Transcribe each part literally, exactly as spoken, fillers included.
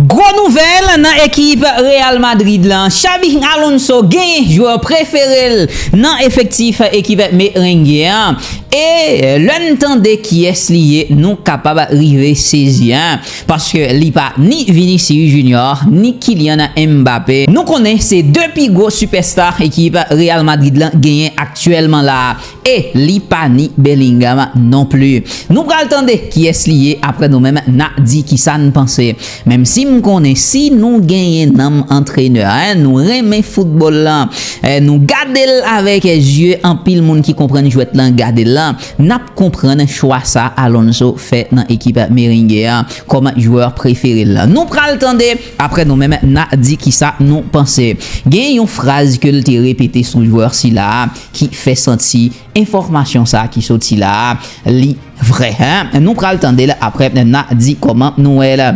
Gwo nouvèl nan ekip Real Madrid lan, Xabi Alonso genyen jwè prefere l nan efektif ekip Merengue an. E lè n tande kiyès li ye, nou kapab rive sezi, en, paske li pa ni Vinicius Junior, ni Kylian Mbappé. Nou konnen se de pi gwo sipèsta ekip Real Madrid lan genyen aktyèlman la a. E li pa ni Bellingham non pli. Nou pral tande kiyès li ye, apre nou menm n a di kisa n panse. Menm si m konnen si nou genyen nanm antrenè, en, nou renmen foutbòl lan, eh, nou gade l avèk zye anpil moun ki konprann jwèt lan gade l lan, n ap konprann chwa sa Alonso fè nan ekip Merengue an kòm jwè prefere l lan. Nou pral tande, apre nou menm n a di kisa nou panse. Gen yon fraz ke l te repete sou jwè sila a ki fè santi enfòmasyon sa a ki soti la a, li vrè, en? Nou pral tande l, apre n a di kòman nou wè l.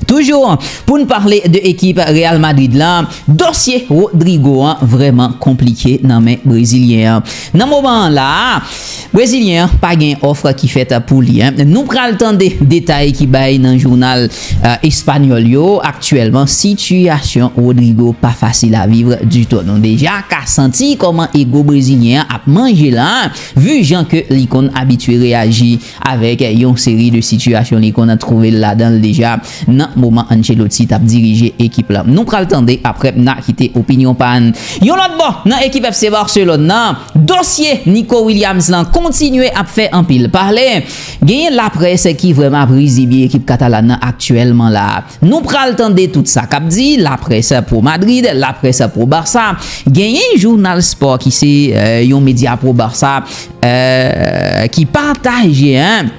Toujou, pou n pale de ekip Real Madrid lan, dosye Rodrygo an vrèman konplike nan men Brezilyen an. Nan moman an la a, Brezilyen an pa gen òf ki fèt pou li, en. Nou pral tande detay ki bay nan jounal, eh, espanyòl yo. Aktyèlman, sitiyasyon Rodrygo pa fasil a viv ditou. Nou deja ka santi kòman ego Brezilyen an ap manje la, en, vi jan ke li konn abitye reyaji avèk yon seri de sitiyasyon li konn twouve l ladan l deja nan moman Ancelotti t ap dirije ekip la. Nou pral tande, apre n a kite opinyon pa n. Yon lòt bò, nan ekip F C Barcelone nan, dosye Nico Williams lan kontinye ap fè anpil pale. Genyen laprès ki vrèman ap rizibye ekip Katalan nan aktyèlman la. Nou pral tande tout sa k ap di, laprès pro Madrid, laprès pro Barça. Genyen jounal spò ki se, eh, yon medya pro Barça, eh, ki pataje, en,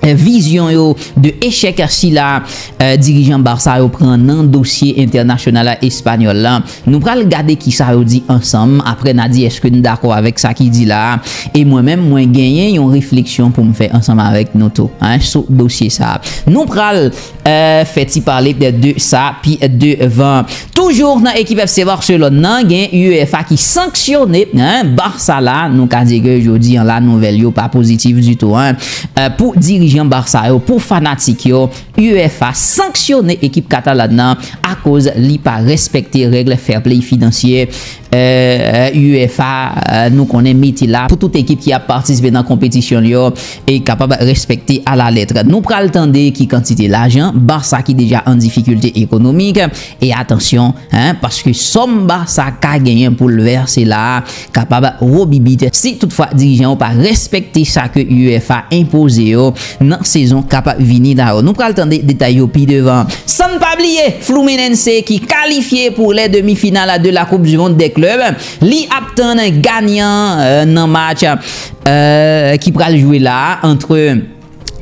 vizyon yo de echèk sila, eh, dirijan Barça yo pran nan dosye entènasyonal espanyòl lan. Nou pral gade kisa yo di ansanm, apre n a di èske n dakò avèk sa ki di la a. E mwen menm, mwen genyen yon refleksyon pou m fè ansanm avèk nou tou, en, sou dosye sa a. Nou pral, eh, fè ti pale de, de sa pi devan. Toujou nan ekip F C Barcelone nan, gen U E F A ki sanksyone, en, Barça la. Nou ka di ke jodi an la, nouvèl yo pa pozitif ditou, en. Eh, pou dirijan Barça yo, pou fanatik yo, U E F A sanksyone ekip Katalan nan akoz li pa respekte règ fair play finansye, eh, U E F A, eh, nou konnen mete la pou tout ekip ki ap patisipe nan konpetisyon yo e kapab respekte a la lèt. Nou pral tande ki kantite lajan Barça ki deja an difikilte ekonomik. E atansyon, en, paske sòm Barça ka genyen pou l vèse la a kapab wobibit si toutfwa dirijan yo pa respekte sa ke U E F A enpoze yo nan sezon k ap vini la yo. Nou pral tande detay yo pi devan. San n pa bliye Fluminense ki kalifye pou les demi-finales de la Coupe du Monde des clubs. Li ap tann ganyan, eh, nan match, eh, ki pral jwe la a ant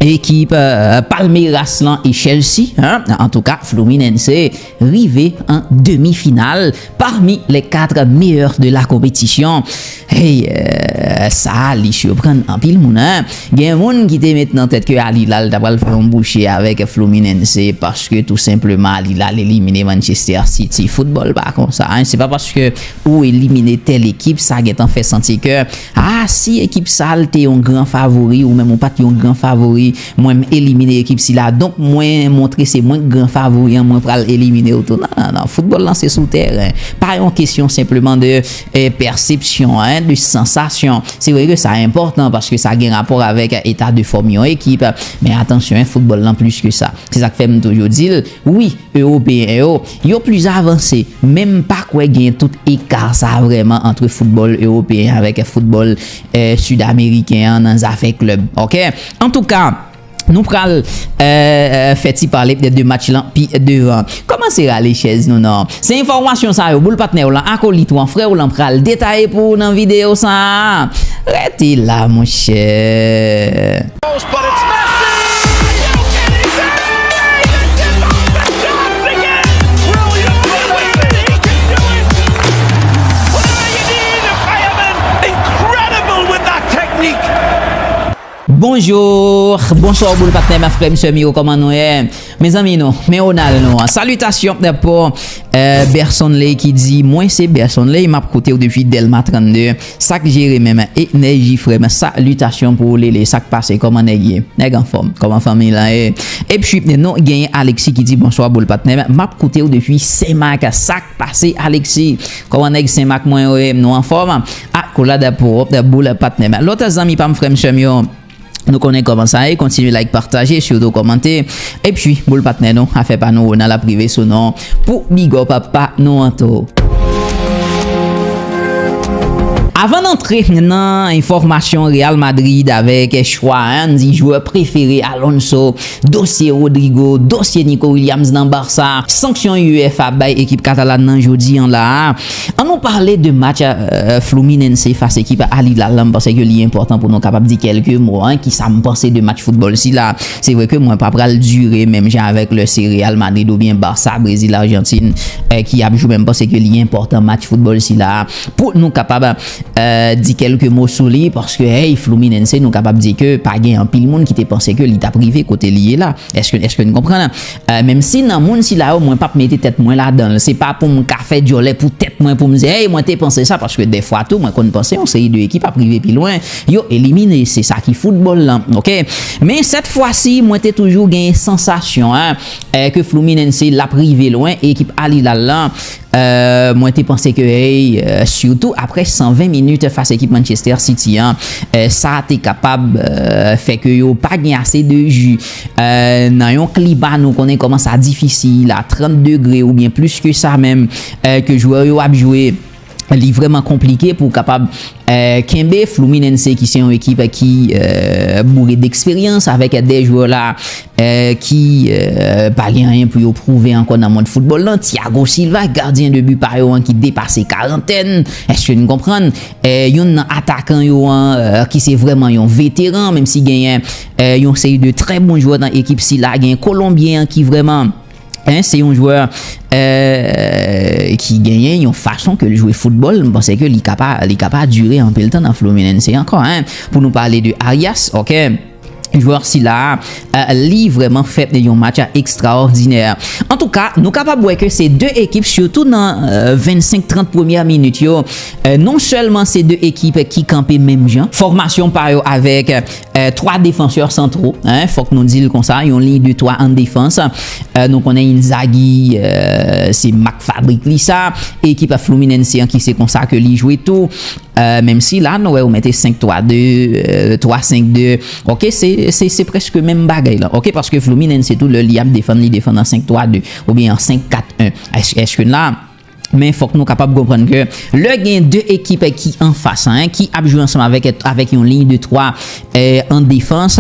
ekip, eh, Palmeiras lan e Chelsea, en. Antouka, Fluminense rive an demi final parmi les quatre meilleurs de la compétition. Hey, eh, sa a, li siprann anpil moun, en. Gen moun ki te met nan tèt ke Al Hilal ta pral fè yon bouche avèk Fluminense paske tou senpleman Al Hilal elimine Manchester City. Foutbòl pa konsa, en. Se pa paske ou elimine tèl ekip, sa gentan fè santi ke, a, si ekip sa a l te yon gran favori, ou menm ou pa t yon gran favori, mwen m elimine ekip sila, donk mwen montre se mwen k gran favori an, mwen pral elimine w tou. Non, non, non, foutbòl lan se sou tèren. Pa yon kesyon senpleman de, eh, pèsepsyon, en, de sansasyon. Se vre ke sa enpòtan paske sa gen rapò avèk eta de fòm yon ekip, men atansyon, en, foutbòl lan plis ke sa. Se sa k fè m toujou di l, wi, ewopeyen yo, yo plis avanse, men m pa kwè gen tout eka sa vrèman ant foutbòl ewopeyen avèk foutbòl, eh, sid-ameriken an nan zafè klèb. Oke? Antouka, nou pral, eh, eh, fè ti pale de, de match lan pi devan. Kòmanse rale chèz nou non. Se enfòmasyon sa yo, boul patnè w lan, akolit ou an, frè w lan pral detaye pou ou nan videyo sa a. Rete la, monchè. But it's Messi! Incredible with that technique! Bonjou, bonswa, boul patnè m, frè m, sè m yo, kòman nou ye? Mezanmi, nou, men Ronald nou an. Salitasyon pou, euh, Bersonley ki di, mwen se Bersonley, m ap koute w depi Dèlma trannde. Sa k jere menm, Enèji frè m, salitasyon pou ou, Lele, sa k pase, kòman nèg ye? Nèg anfòm, kòman fanmi lan ye? Epi, nou genyen Alexis ki di, bonswa, boul patnè m, m ap koute w depi Senmak, sa k pase, Alexis? Kòman nèg Senmak mwen yo ye? Nou anfòm? Akolad pou, boul patnè m. Lòt zanmi pa m, frè m, sè m yo, nou konnen kòman sa ye, kontinye like, pataje, sitou kòmante. Epi, boul patnè nou, afè pa nou, Ronald ap rive sou nou pou big up pa nou an tou. Avan n antre nan enfòmasyon Real Madrid avèk chwa, en, di jwè prefere Alonso, dosye Rodrygo, dosye Nico Williams nan Barça, sanksyon UEFA bay ekip Katalan nan jodi an la a, ann nou pale de match, euh, Fluminense fas ekip Al Hilal la. M panse ke li enpòtan pou nou kapab di kèlke mo, en, kisa m panse de match foutbòl sila. Se vre ke mwen pa pral dire menm jan avèk lè se Real Madrid oubyen Barça, Brezil, Ajantin, eh, ki ap jwe, men m panse ke li enpòtan match foutbòl sila pou nou kapab, eh, di kèlke mo sou li, paske, hey, Fluminense, nou kapab di ke pa gen anpil moun ki te panse ke li t ap rive kote li ye la. Èske, èske n konprann? Eh, menm si nan moun sila yo, mwen p ap mete tèt mwen ladan l. Se pa pou m ka fè djòlè pou tèt mwen, pou m di, hey, mwen te panse sa, paske dèfwa tou, mwen konn panse yon seri de ekip ap rive pi lwen, yo elimine, se sa ki foutbòl lan, oke? Men sèt fwa si, mwen te toujou gen sansasyon, en, eh, ke Fluminense l ap rive lwen, e ekip Al Hilal lan, eh, mwen te panse ke, hey, eh, sitou apre san ven minit fas ekip Manchester City an, eh, sa te kapab, eh, fè ke yo pa gen ase de ji, eh, nan yon klima nou konnen kòman sa difisil, a trant degre oubyen plis ke sa menm, eh, ke jwè yo ap jwe. Li vrèman konplike pou w kapab, eh, kenbe Fluminense, ki se yon ekip ki, eh, boure d'eksperyans, avèk de jwè la, eh, ki, eh, pa gen anyen pou yo pwouve ankò nan mond foutbòl lan. Thiago Silva, gadyen de bi pa yo an, ki depase karantèn. Èske n konprann? Eh, youn nan atakan yo an, eh, ki se vrèman yon veteran, menm si genyen, eh, yon seri de trè bon jwè nan ekip sila, gen Kolonbyen an ki vrèman, en, se yon jwè, eh, ki genyen yon fason ke l jwe foutbòl. M panse ke li ka pa, li ka pa dire anpil tan nan Fluminense ankò, en. Pou nou pale de Arias, oke? Jwè sila, eh, li vrèman fè yon match ekstraòdinè. Antouka, nou kapab wè ke se de ekip, sitou nan, eh, vennsenk trant premyè minit yo, eh, non sèlman se de ekip ki kanpe menm jan, fòmasyon pa yo avèk, eh, twa defansè santwo, en, fòk nou di l konsa, yon liy de twa an defans. Eh, nou konnen Inzaghi, eh, se mak fabrik li sa, ekip Fluminense an ki se konsa ke li jwe tou. Eh, menm si la, nou wè yo mete senk twa de, eh, twa senk de. Oke, se, se, se prèske menm bagay la. Oke, paske Fluminense tou, lè li ap defann, li defann an senk twa de oubyen an senk kat en. Èske, èske la, men fòk nou kapab konprann ke lè gen de ekip ki anfas, en, ki ap jwe ansanm avèk, avèk yon liy de twa, eh, an defans,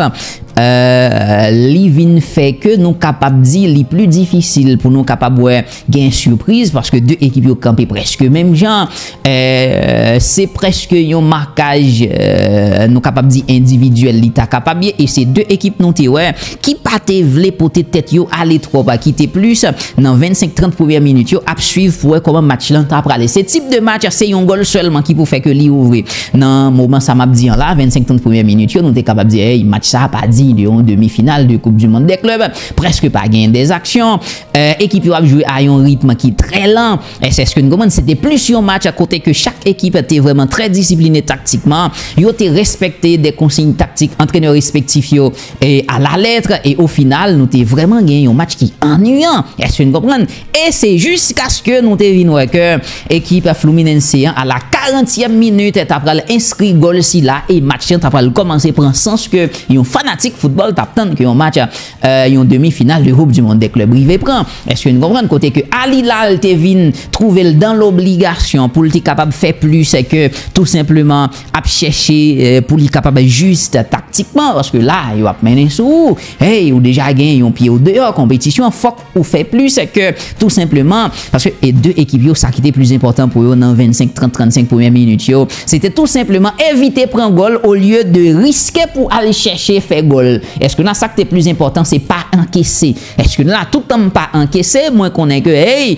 eh, li vin fè ke nou kapab di li pli difisil pou nou kapab wè gen sipriz, paske de ekip yo kanpe prèske menm jan. Eh, se prèske yon makaj, eh, nou kapab di endividyèl li ta kapab ye, e se de ekip nou te wè ki pa te vle pote tèt yo ale twòp, ki te plis nan vennsenk trant premyè minit yo ap swiv pou wè kòman match lan ta prale. Se tip de match, se yon gòl sèlman ki pou fè ke li ouvri. Nan moman sa m ap di an la, vennsenk trant premyè minit yo, nou te kapab di, hey, match sa pa diy de yon demi final de Coupe du Monde des Clubs, prèske pa gen de aksyon. Eh, ekip yo ap jwe a yon ritm ki trè lan. Èske, èske n konprann? Se te plis yon match kote ke chak ekip te vrèman trè disipline taktikman. Yo te respekte de konsiy taktik antrenè respektif yo, eh, a la lèt. E o final, nou te vrèman gen yon match ki annuyan. Èske n konprann? E se jiskaske nou te vin wè ke ekip Fluminense an, a la karantyèm minit, ta pral enskri gòl sila e match lan ta pral kòmanse pran sans ke yon fanatik foutbòl t ap tann ke yon match, eh, yon demi final de Coupe du Monde des Clubs rive pran. Èske n konprann? Kote ke Al Hilal te vin twouve l dan lobligasyon pou l te kapab fè plis ke tou senpleman ap chèche, eh, pou li kapab jis taktikman, paske la, yo ap mennen sou ou. Hey, ou deja gen yon pye ou deyò konpetisyon, fòk ou fè plis ke tou senpleman, paske e de ekip yo, sa ki te pli enpòtan pou yo nan vennsenk, trant, trannsenk premyè minit yo, se te tou senpleman evite pran gòl olye de riske pou al chèche fè gòl. Èske nan sa k te pli enpòtan, se pa ankese? Èske nan la, toutan m pa ankese, mwen konnen ke, hey,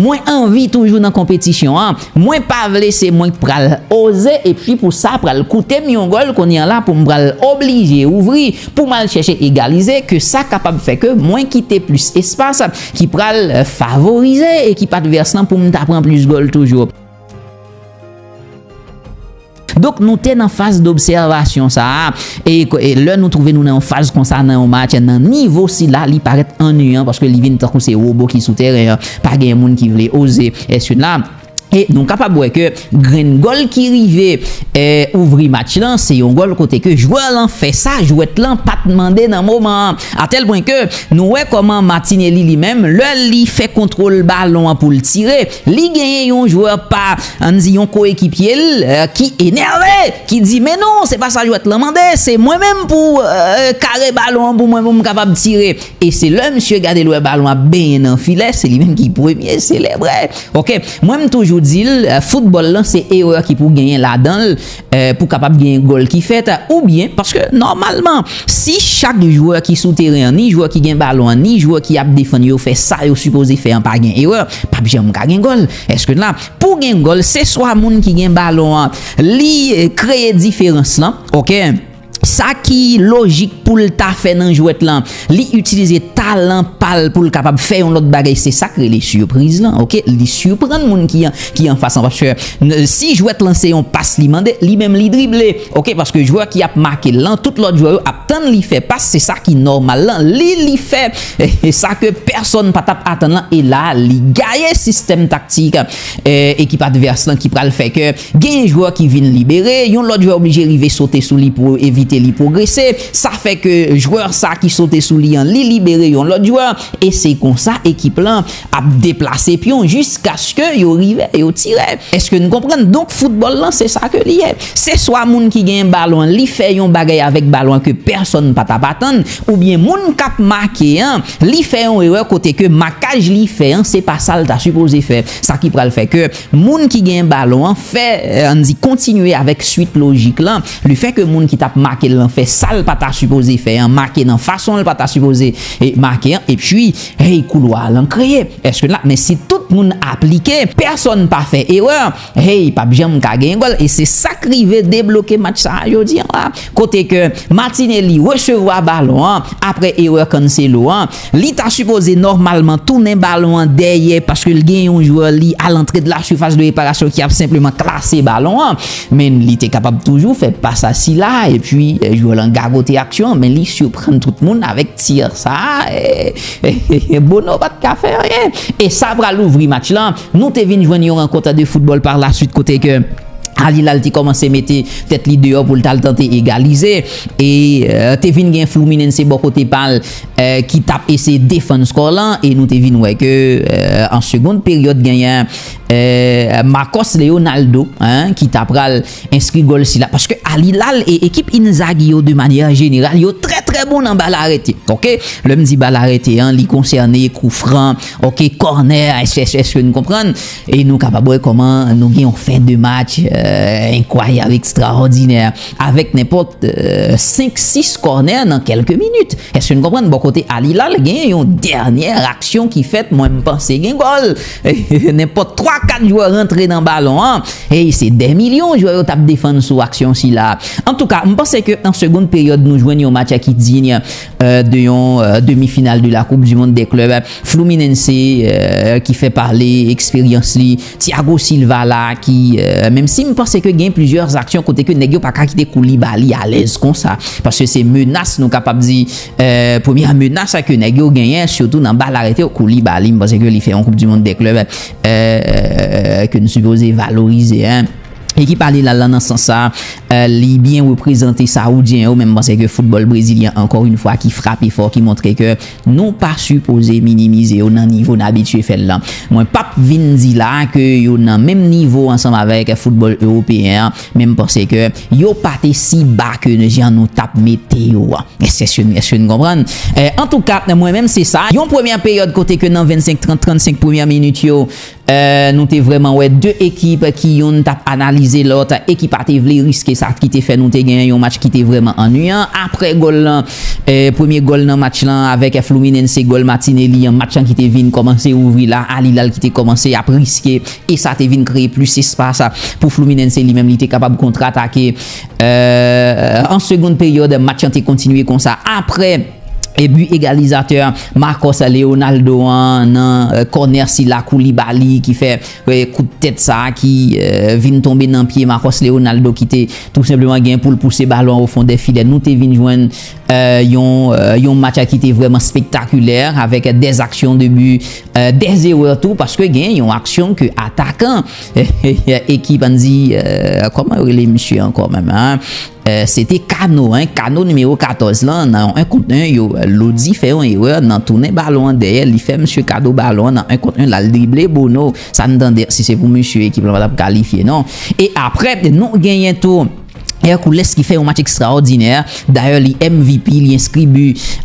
mwen anvi toujou nan konpetisyon an. Mwen pa vle se mwen k pral oze, epi pou sa pral koute m yon gòl kounye a la pou m pral oblije ouvri pou m al chèche egalize, ke sa kapab fè ke mwen kite plis espas ki pral, eh, favorize ekip advès lan pou m ta pran plis gòl toujou. Donk, nou te nan faz dobsèvasyon sa a, e, e lè nou twouve nou nan yon faz konsa, nan yon match, nan nivo sila, li parèt annuyan, paske li vin tankou se wobo ki sou teren an, pa gen moun ki vle oze, èske la. E nou kapab wè ke grenn gòl ki rive, eh, ouvri match lan, se yon gòl kote ke jwè lan fè sa jwèt lan pa t mande nan moman an. Atèl pwen ke nou wè kòman Martinelli li menm, lè li fè kontwòl balon an pou l tire, li genyen yon jwè pa, ann di yon koekipye l, eh, ki enève, ki di, "Men non, se pa sa jwèt lan mande, se mwen menm pou, eh, kare balon an pou mwen, pou m kapab tire." E se lè misye gade l wè balon ap benyen nan filè, se li menm ki premye selebre. Ok, mwen m toujou di l, eh, foutbòl lan se erè ki pou genyen ladan l, eh, pou kapab genyen gòl ki fèt, oubyen, paske nòmalman, si chak jwè ki sou teren an, ni jwè ki gen balon an, ni jwè ki ap defann yo fè sa yo sipoze fè an, pa gen erè, p ap janm ka gen gòl. Èske la, pou gen gòl, se swa moun ki gen balon an, li, eh, kreye diferans lan, ok? Sa ki lojik pou l ta fè nan jwèt lan, li itilize talan pa l pou l kapab fè yon lòt bagay, se sa k rele sipriz lan, ok? Li siprann moun ki an, ki anfas lan, paske n-, si jwèt lan se yon pas li mande, li menm li drible, ok? Paske jwè ki ap make l lan, tout lòt jwè yo ap tann li fè pas, se sa ki nòmal lan, li, li fè, e, e sa ke pèsonn pa t ap atann lan, e la, li gaye sistèm taktik, e, ekip advès lan ki pral fè ke gen jwè ki vin libere, yon lòt jwè oblije rive sote sou li pou evite li pwogrese. Sa fè ke jwè sa ki sote sou li an, li libere yon lòt jwè, e se konsa ekip lan ap deplase pyon jiskaske yo rive, yo tire. Èske n konprann? Donk, foutbòl lan, se sa ke li ye. Se swa moun ki gen balon an, li fè yon bagay avèk balon an ke pèsonn pa t ap atann, oubyen moun k ap make an, li fè yon erè kote ke makaj li fè an, se pa sa l ta sipoze fè. Sa ki pral fè ke moun ki gen balon an fè, eh, ann di, kontinye avèk swit lojik lan. Lefètke moun ki t ap make l lan fè sa l pa ta sipoze fè an, make nan fason l pa ta sipoze, eh, make an, epi, hey, koulwa lan kreye. Èske la, men si tout moun aplike, pèsonn pa fè erè, hey, p ap janm ka gen gòl. E se sa k rive debloke match sa a jodi an la. Kote ke Martinelli resevwa balon an, apre erè Cancelo an, li ta sipoze nòmalman tounen balon an dèyè paske l gen yon jwè li a lantre de la surface de réparation ki ap senpleman klase balon an. Men li te kapab toujou fè pas a sila, epi, eh, jwè lan gagote aksyon an, men li siprann tout moun avèk tir sa a, eh, eh, eh, Bono pa t ka fè anyen. E sa pral ouvri match lan. Nou te vin jwenn yon rankont de foutbòl par la suite kote ke Al Hilal te kòmanse mete tèt li deyò pou l t al tante egalize. E, eh, te vin gen Fluminense bò kote pa l, eh, ki t ap eseye defann skò lan. E nou te vin wè ke, eh, an segond peryòd, genyen, eh, Marcos Leonardo, hein, ki ta pral enskri gòl sila. Paske Al Hilal e ekip Inzaghi yo, de manyè jeneral, yo trè, trè bon nan bal arete. Ok? Lè m di bal arete an, li konsène kou fran, ok, kònè, èske, èske, èske nou konprann? E nou kapab wè kòman nou gen yon fen de match, eh, enkwayab, ekstraòdinè, avèk nenpòt, eh, senk, sis kònè nan kèlke minit. Èske nou konprann? Bò kote Al Hilal, gen yon dènyè aksyon ki fèt, mwen m panse gen gòl. Nenpòt twa, kat jwè rantre nan balon an. Hey, se dè milyon jwè yo t ap defann sou aksyon sila. Antouka, m panse ke an segond peryòd, nou jwenn yon match ki digne, eh, de yon, eh, demi final de la Coupe du Monde des clubs. Fluminense, eh, ki fè pale eksperyans li. Thiago Silva la ki, eh, menm si m panse ke gen plizyè aksyon kote ke nèg yo pa ka kite Koulibaly alèz konsa. Paske se menas, nou kapab di, eh, premyè menas ke nèg yo genyen, sitou nan bal arete yo. Koulibaly, m panse ke li fè yon Coupe du Monde des clubs, eh, ke n sipoze valorize, hein. Ekip Al Hilal lan nan sans sa, eh, li byen reprezante Saoudyen yo, men m panse ke foutbòl brezilyen, ankò yon fwa, ki frape fò, ki montre ke nou pa sipoze minimize yo nan nivo n abitye fè l lan. Mwen p ap vin di la ke yo nan menm nivo ansanm avèk foutbòl ewopeyen an, men m panse ke yo pa te si ba ke jan nou t ap mete yo an. Èske, èske, èske n konprann? Eh, antouka, mwen menm se sa. Yon premyè peryòd kote ke nan vennsenk, trant, trannsenk premyè minit yo, Euh, nou te vrèman wè de ekip ki youn t ap analize lòt. Ekip a te vle riske, sa ki te fè nou te gen yon match ki te vrèman annuyan. Apre gòl lan, euh, premye gòl nan match lan avèk Fluminense, gòl Martinelli an, match lan ki te vin kòmanse ouvri la, Al Hilal ki te kòmanse ap riske, e sa te vin kreye plis espas pou Fluminense li menm li te kapab kontratake. Euh, an segonn peryòd, match lan te kontinye konsa. Apre e bi egalizatè Marcos Leonardo an nan, euh, kònè sila Koulibaly ki fè, euh, kout tèt sa ki, euh, vin tonbe nan pye Marcos Leonardo ki te tou senpleman gen pou l pouse balon o fon dè filè. Nou te vin jwenn, euh, yon, euh, yon match ki te vrèman spektakilè avèk dè aksyon de bi, euh, dè erè tou, paske gen yon aksyon ke atakan ekip an di, euh, kòman yo rele misye ankò menm, hein? Euh, se te Kano, hein, Kano nimewo katòz lan, nan yon en kont en, yo, Lodi fè yon erè nan tounen balon an dèyè, li fè misye kado balon an nan en kont en, l al drible Bono, sa n tande, si se pou misye, ekip lan pa t ap kalifye, non. E apre, nou genyen tou Hercules ki fè yon match ekstraòdinè. Dayè, li M V P, li enskri bi,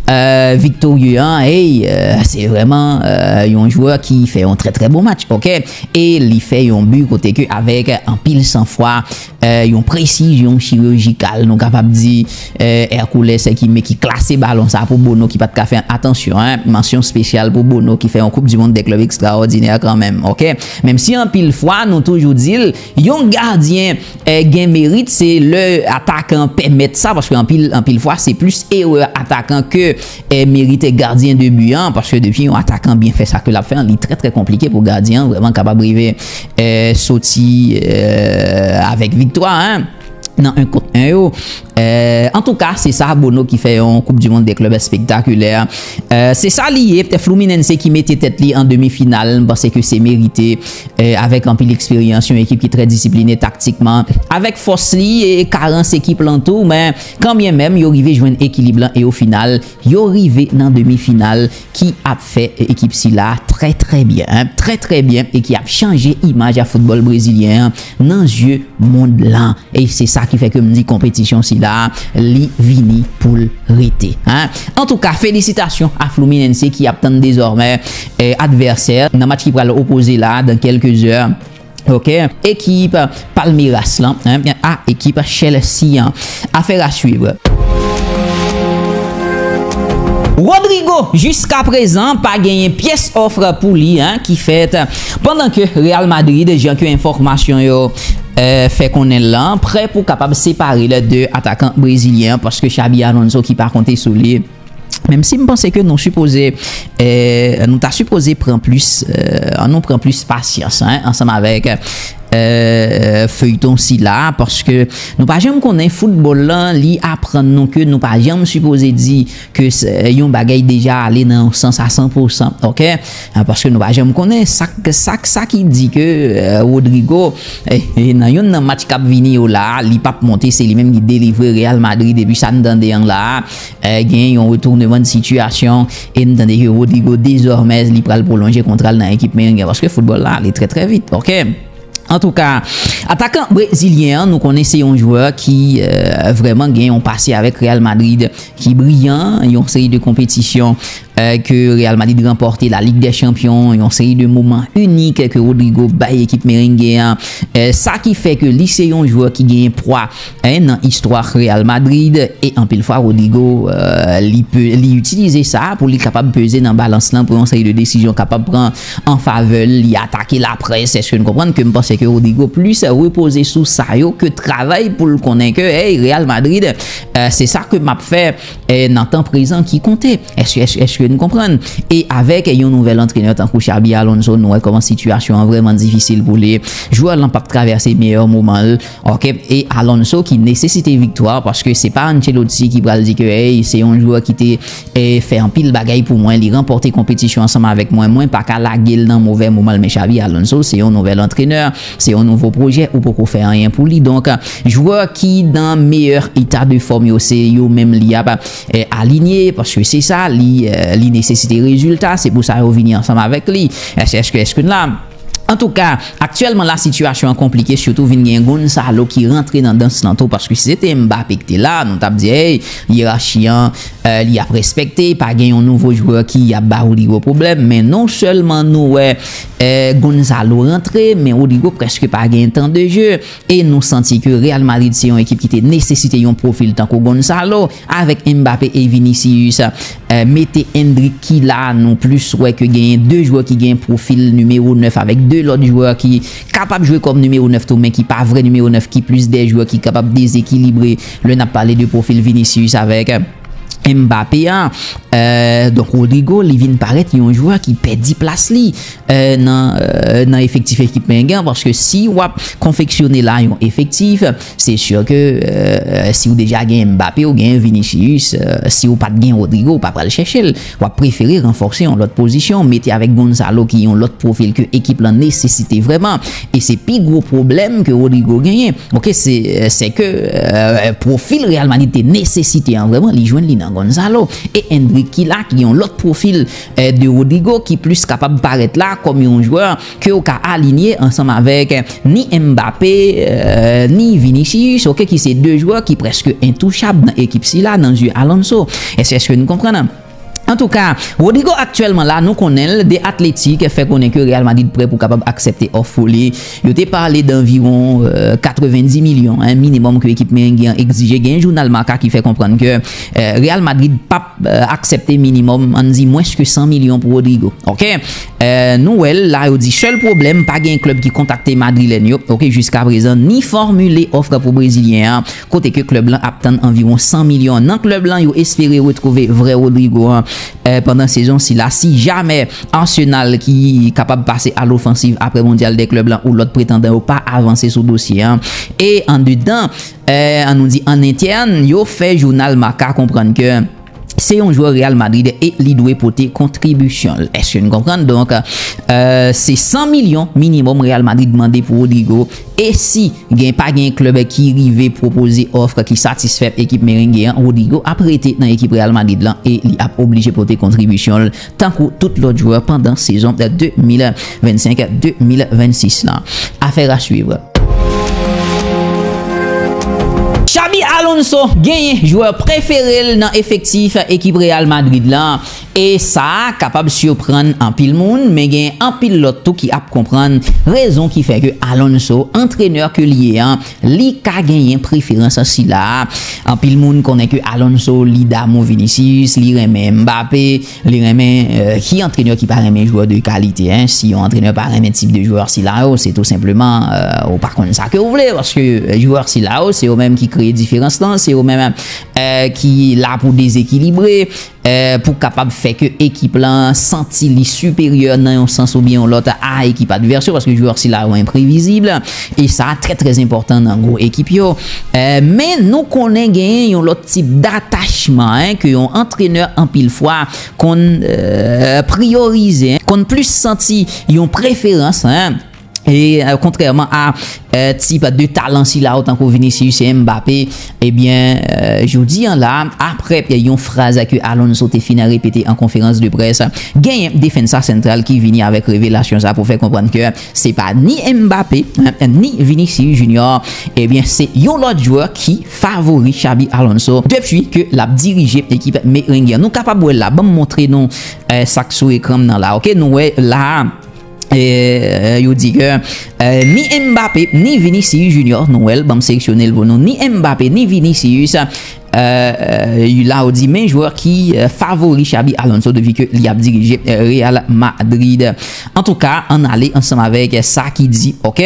euh, viktorye an. E, euh, se vrèman, euh, yon jwè ki fè yon trè, trè bon match, ok? E li fè yon bi kote ke avèk anpil sanfwa, euh, yon presizyon chirurjikal, nou kapab di, euh, Hercules ki, ki klase balon sa pou Bono ki pa t ka fè atansyon, hein. Mansyon espesyal pou Bono ki fè yon Koup di Mond dè klèb ekstraòdinè kanmenm, ok? Menm si anpil fwa, nou toujou di l, yon gadyen, eh, gen merit, se lè atakan pèmèt sa, paske anpil, anpil fwa, se plis erè atakan ke, eh, merit gadyen de bi an, paske depi yon atakan byen fè sa ke l ap fè an, li trè, trè konplike pou gadyen an vrèman kapab rive, eh, soti, eh, avèk viktwa, hein, nan en kont en yo. Eh, antouka, se sa Bono ki fè yon Koup di Mond dè klèb espektakilè. Eh, se sa li ye, Fluminense ki mete tèt li an demi final, m panse ke se merite, eh, avèk anpil eksperyans, yon ekip ki trè disipline taktikman, avèk fòs li e karans ekip lan tou, men kanbyen menm yo rive jwenn ekilib lan e o final, yo rive nan demi final ki ap fè ekip sila trè, trè byen, hein, trè, trè byen e ki ap chanje imaj a foutbòl brezilyen an nan zye mond lan. E se sa ki fè ke m di konpetisyon sila, li vini pou l rete, hein. Antouka, felisitasyon a Fluminense ki ap tann dezòmè, eh, advèsè nan match ki pral opoze la dan kèlke zè. Ok, ekip Palmeiras lan, hein, a ekip Chelsea an. Afè a swiv. Rodrygo, jiska prezan, pa genyen pyès òf pou li, hein, ki fèt pandan ke Real Madrid, jan ke enfòmasyon yo, eh, fè konnen l lan, prè pou kapab separe l de atakan brezilyen an, paske Xabi Alonso ki pa konte sou li. Menm si m panse ke nou sipoze, eh, nou ta sipoze pran plis, eh, ann nou pran plis pasyans, hein, ansanm avèk, eh, feyton sila, paske nou pa janm konnen foutbòl lan, li aprann nou ke nou pa janm sipoze di ke se yon bagay deja ale nan yon sans a san pou san, ok? Ah, paske nou pa janm konnen sa, sa, sa ki di ke, eh, Rodrygo, eh, eh, nan youn nan match k ap vini yo la, li p ap monte, se li menm ki delivre Real Madrid, epi sa n tande an la, eh, gen yon retournement de situation, e n tande ke Rodrygo dezòmè li pral pwolonje kontra l nan ekip merengen, paske foutbòl la ale trè, trè vit, ok? Antouka, atakan brezilyen an, nou konnen se yon jwè ki, eh, vrèman gen yon pase avèk Real Madrid ki briyan, yon seri de konpetisyon, eh, ke Real Madrid ranpòte, la Ligue des Champions, yon seri de moman inik ke Rodrygo bay ekip merengen an. Eh, sa ki fè ke li se yon jwè ki genyen pwa, eh, nan istwa Real Madrid, e anpil fwa Rodrygo, eh, li pe, li itilize sa pou li kapab peze nan balans lan pou yon seri de desizyon kapab pran an favè l, li atake laprès. Èske n konprann ke m panse ke Rodrygo plis repoze sou sa yo ke travay pou l konnen ke, hey, Real Madrid, eh, se sa ke m ap fè, eh, nan tan prezan ki konte. Èske, èske, èske n konprann? E avèk yon nouvèl antrenè tankou Xabi Alonso, nou wè kòman sitiyasyon an vrèman difisil pou li. Jwè lan p ap travèse meyè moman l. Ok, e Alonso ki nesesite viktwa, paske se pa Ancelotti ki pral di ke, hey, se yon jwè ki te, eh, fè anpil bagay pou mwen, li ranpòte konpetisyon ansanm avèk mwen, mwen pa ka lage l nan movè moman l, men Xabi Alonso se yon nouvèl antrenè, se yon nouvo pwojè, ou poko fè anyen pou li. Donk, jwè ki nan meyè eta de fòm yo, se yo menm li ap, eh, alinye, paske se sa, li, eh, li nesesite rezilta, se pou sa yo vini ansanm avèk li. Èske, èske, èske n la? Antouka, aktyèlman la, sitiyasyon an konplike, sitou vin gen Gonzalo ki rantre nan dans lan tou, paske si se te Mbappé ki te la, nou t ap di, hey, yerachi an, eh, li ap respekte, pa gen yon nouvo jwè ki ap ba Rodrygo pwoblèm, men non sèlman nou wè, eh, Gonzalo rantre, men Rodrygo prèske pa gen tan de je, e nou santi ke Real Madrid se yon ekip ki te nesesite yon pwofil tankou Gonzalo, avèk Mbappé e Vinicius. Eh, mete Endrick ki la, nou plis wè ke genyen de jwè ki gen pwofil nimewo nèf avèk de lòt jwè ki kapab jwe kòm nimewo nèf tou, men ki pa vrè nimewo nèf, ki plis de jwè ki kapab dezekilibre lè n ap pale de pwofil Vinicius avèk, eh, Mbappé a. Eh, donk, Rodrygo, li vin parèt yon jwè ki pèdi plas li, eh, nan, eh, nan efektif ekip Merengue an, paske si w ap konfeksyone la yon efektif, se si ke, eh, si w deja gen Mbappé, ou gen Vinicius, eh, si w pa t gen Rodrygo, ou pa pral chèche l. W ap prefere ranfòse yon lòt pozisyon, mete avèk Gonzalo ki yon lòt pwofil ke ekip lan nesesite vrèman. E se pi gwo pwoblèm ke Rodrygo genyen. Ok, se, eh, se ke, eh, pwofil Real Madrid te nesesite an vrèman, li jwenn li nan Gonzalo. E Endrick ki la, ki yon lòt pwofil, eh, de Rodrygo, ki plis kapab parèt la kòm yon jwè ke w ka alinye ansanm avèk, eh, ni Mbappé, eh, ni Vinicius, ok, ki se de jwè ki prèske entouchab nan ekip sila, nan zye Alonso. Èske, èske nou konprann? Antouka, Rodrygo aktyèlman la, nou konnen l, The Athletic fè konnen ke Real Madrid prè pou kapab aksepte òf pou li. Yo te pale d anviwon, eh, katrevendi milyon, hein, minimòm ke ekip Merengue an egzije. Gen jounal Marca ki fè konprann ke, eh, Real Madrid p ap, eh, aksepte minimòm, ann di, mwens ke san milyon pou Rodrygo. Ok? Eh, nou wè l la, yo di sèl pwoblèm, pa gen klèb ki kontakte Madrilèn yo, ok, jiska prezan, ni fòmile òf pou Brezilyen an, kote ke klèb lan ap tann anviwon san milyon. Nan klèb lan, yo espere retwouve vrè Rodrygo an, eh, pandan sezon sila. Si jamè Arsenal ki kapab pase a lofansiv apre Mondyal dè Klèb lan ou lòt pretandan yo pa avanse sou dosye an. E andedan, eh, ann nou di an entèn, yo fè jounal Marca konprann ke se yon jwè Real Madrid e li dwe pote kontribisyon l. Èske n konprann? Donk, eh, se san milyon minimòm Real Madrid mande pou Rodrygo. E si gen, pa gen klèb ki rive pwopoze òf ki satisfè ekip Merengue an, Rodrygo ap rete nan ekip Real Madrid lan e li ap oblije pote kontribisyon l tankou tout lòt jwè pandan sezon de mil vennsenk de mil vennsis lan. Afè a swiv. Xabi Alonso genyen jwè prefere l nan efektif ekip Real Madrid lan. E sa a kapab siprann anpil moun, men gen anpil lòt tou ki ap konprann rezon ki fè ke Alonso, antrenè ke li ye an, li ka genyen preferans sila a. Anpil moun konnen ke Alonso, li damou Vinicius, li renmen Mbappé, li renmen, eh, ki antrenè ki pa renmen jwè de kalite, hein? Si yon antrenè pa renmen tip de jwè sila yo, se tou senpleman, eh, ou pa konn sa ke w vle, paske jwè sila yo, se yo menm ki kreye diferans lan, se yo menm, eh, ki la pou dezekilibre, eh, pou kapab fè ke ekip lan santi li siperyè nan yon sans oubyen yon lòt a ekip advès yo, paske jwè sila yo enprevizib, e sa trè, trè enpòtan nan gwo ekip yo. Eh, men nou konnen genyen yon lòt tip datachman, hein, ke yon antrenè anpil fwa konn, eh, priyorize, hein, konn plis santi yon preferans, hein. E, eh, kontrèman a, eh, tip de talan sila yo tankou Vinicius e Mbappé, ebyen, eh, jodi an la, aprè yon fraz ke Alonso te fin repete an konferans de près, genyen defensa santral ki vini avèk revelasyon sa pou fè konprann ke se pa ni Mbappé, eh, ni Vinicius Junior, ebyen, se yon lòt jwè ki favori Xabi Alonso depi ke l ap dirije ekip Merengue an. Nou kapab wè la, ban m montre nou, eh, sa k sou ekran m nan la, ok? Nou wè la, eh, yo di ke, eh, ni Mbappé, ni Vinicius Junior, nou wè l, ban m seleksyone l pou nou, ni Mbappé, ni Vinicius, eh, eh, la yo di men jwè ki, eh, favori Xabi Alonso depi ke li ap dirije, eh, Real Madrid. Antouka, ann ale ansanm avèk sa ki di, ok?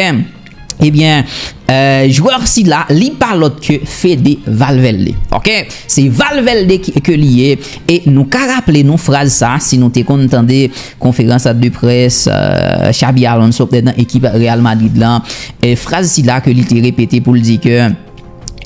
Ebyen, eh, jwè sila, li pa lòt ke Fede Valverde. Ok? Se Valverde ki, ke li ye. E nou ka raple nou fraz sa, si nou te konn tande konferans de près, eh, Xabi Alonso nan ekip Real Madrid lan. E fraz sila ke li te repete pou l di ke,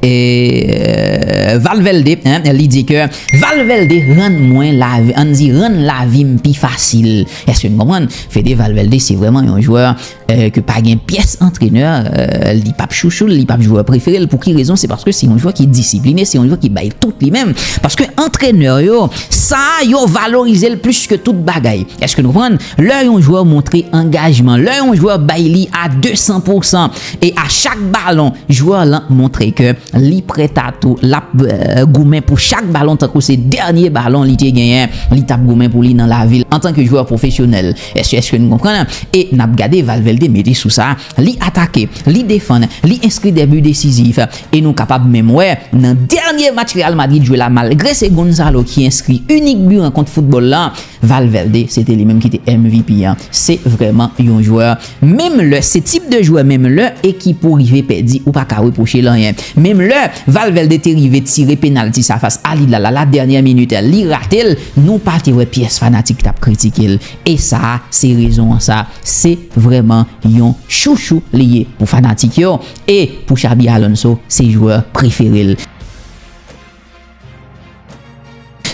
e, Valverde, hein, li di ke Valverde rann mwen lavi, ann di rann lavi m pi fasil. Èske nou konprann? Fede Valverde se vrèman yon jwè, e, ke pa gen pyès antrenè, e, li p ap chouchou l, li p ap jwè prefere l. Pou ki rezon? Se paske se yon jwè ki disipline, se yon jwè ki bay tout li menm. Paske antrenè yo, sa yo valorize l plis ke tout bagay. Èske nou konprann? Lè yon jwè montre angajman, lè yon jwè bay li a de san pou san, e a chak balon, jwè lan montre ke li prèt a tou, l ap, e, goumen pou chak balon, tankou se dènye balon li te genyen, li t ap goumen pou li nan lavi l antanke jwè pwofesyonèl. Èske, èske nou konprann? E n ap gade Valverde mete sou sa, li atake, li defann, li enskri de bi desizif. E nou kapab menm wè, nan dènye match Real Madrid jwe la, malgre se Gonzalo ki enskri inik bi rankont foutbòl la, Valverde, se te li menm ki te M V P an. Se vrèman yon jwè, menm lè, se tip de jwè, menm lè ekip ou rive pèdi, ou pa ka repwoche l anyen. Menm lè Valverde te rive tire penalti sa fas a Al Hilal la, la dènyè minit, li rate l, nou pa te wè pyès fanatik t ap kritike l. E sa, se rezon an sa, se vrèman yon chouchou li ye pou fanatik yo. E pou Xabi Alonso, se jwè prefere l.